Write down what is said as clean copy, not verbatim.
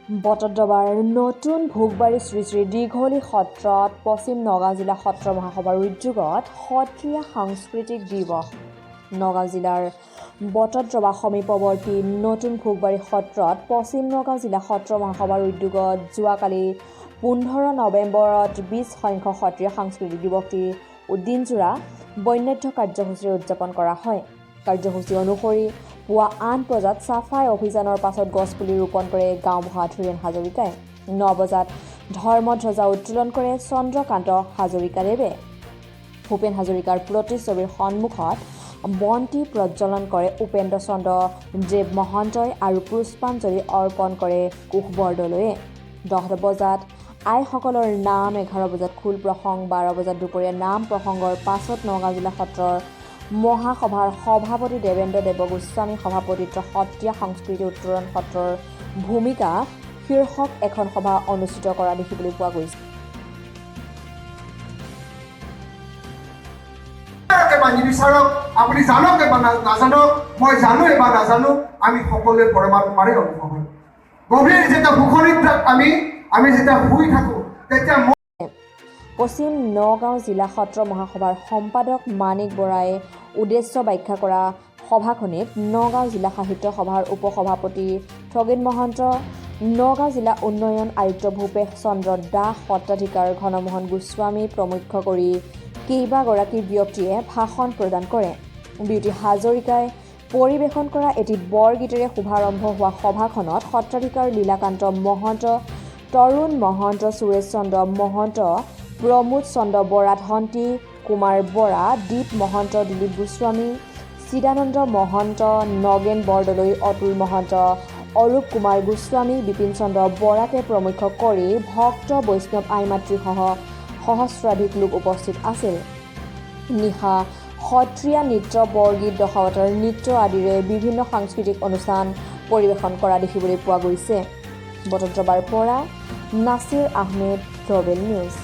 বটদ্ৰৱাৰ নতুন ভোগবাৰী শ্ৰী শ্ৰী দীঘলী সত্ৰত পশ্চিম নগাঁও জিলা সত্ৰ মহাসভাৰ উদ্যোগত সত্ৰীয়া সাংস্কৃতিক দিৱস। নগাঁও জিলাৰ বটদ্ৰৱা সমীপৱৰ্তী নতুন ভোগবাৰী সত্ৰত পশ্চিম নগাঁও জিলা সত্ৰ মহাসভাৰ উদ্যোগত যোৱাকালি 15 নৱেম্বৰত 20 সংখ্যক সত্ৰীয়া সাংস্কৃতিক দিৱসটি দিনজোৰা বৰ্ণাঢ্য কাৰ্যসূচীৰে উদযাপন কৰা হয়। কাৰ্যসূচী অনুসৰি পুৱা 8 বজাত চাফাই অভিযানৰ পাছত গছপুলি ৰোপণ কৰে গাঁওবুঢ়া ধীৰেণ হাজৰিকাই। 9 বজাত ধৰ্মধ্বজা উত্তোলন কৰে চন্দ্ৰকান্ত হাজৰিকাদেৱে। ভূপেন হাজৰিকাৰ প্ৰতিচ্ছবিৰ সন্মুখত বন্তি প্ৰজ্বলন কৰে উপেন্দ্ৰ চন্দ্ৰ দেৱ মহন্তই আৰু পুষ্পাঞ্জলি অৰ্পণ কৰে কোষ বৰদলৈয়ে। 10 বজাত আইসকলৰ নাম, 11 বজাত খোল প্ৰসংগ, 12 বজাত দুপৰীয়া নাম প্ৰসংগৰ পাছত নগাঁও জিলা সত্ৰৰ মহাসভাৰ সভাপতি দেৱেন্দ্ৰ দেৱ গোস্বামী সভাপতিত্ব সত্ৰীয়া সংস্কৃতি উত্তৰণ সত্ৰৰ ভূমিকা শীৰ্ষক এখন সভা অনুষ্ঠিত কৰা দেখিবলৈ পোৱা গৈছে। বা নিবিচাৰক, আপুনি জানক বা নাজানক, মই জানো বা নাজানো, আমি সকলোৱে পৰমাত্মাৰে অংশ হয়। গভীৰ যেতিয়া সুখনিদ্ৰাত আমি যেতিয়া শুই থাকোঁ, তেতিয়া পশ্চিম নগাঁও জিলা সত্ৰ মহাসভাৰ সম্পাদক মাণিক বৰাই উদ্দেশ্য ব্যাখ্যা কৰা সভাখনিত নগাঁও জিলা সাহিত্য সভাৰ উপসভাপতি খগেন মহন্ত, নগাঁও জিলা উন্নয়ন আয়ুক্ত ভূপেশ চন্দ্ৰ দাস, সত্ৰাধিকাৰ ঘনমোহন গোস্বামী প্ৰমুখ্য কৰি কেইবাগৰাকী ব্যক্তিয়ে ভাষণ প্ৰদান কৰে। বিউটি হাজৰিকাই পৰিৱেশন কৰা এটি বৰগীতেৰে শুভাৰম্ভ হোৱা সভাখনত সত্ৰাধিকাৰ লীলাকান্ত মহন্ত, তৰুণ মহন্ত, সুৰেশ চন্দ্ৰ মহন্ত, প্ৰমোদ চন্দ্ৰ বৰা, ধন্তী কুমাৰ বৰা, দীপ মহন্ত, দিলীপ গোস্বামী, চিদানন্দ মহন্ত, নগেন বৰদলৈ, অতুল মহন্ত, অৰূপ কুমাৰ গোস্বামী, বিপিন চন্দ্ৰ বৰাকে প্ৰমুখ্য কৰি ভক্ত বৈষ্ণৱ, আই মাতৃসহ সহস্ৰাধিক লোক উপস্থিত আছিল। নিশা সত্ৰীয়া নৃত্য, বৰগীত, দশাৱতাৰ নৃত্য আদিৰে বিভিন্ন সাংস্কৃতিক অনুষ্ঠান পৰিৱেশন কৰা দেখিবলৈ পোৱা গৈছে। বটদ্ৰৱাৰ পৰা নাছিৰ আহমেদ, গ্ল'বেল নিউজ।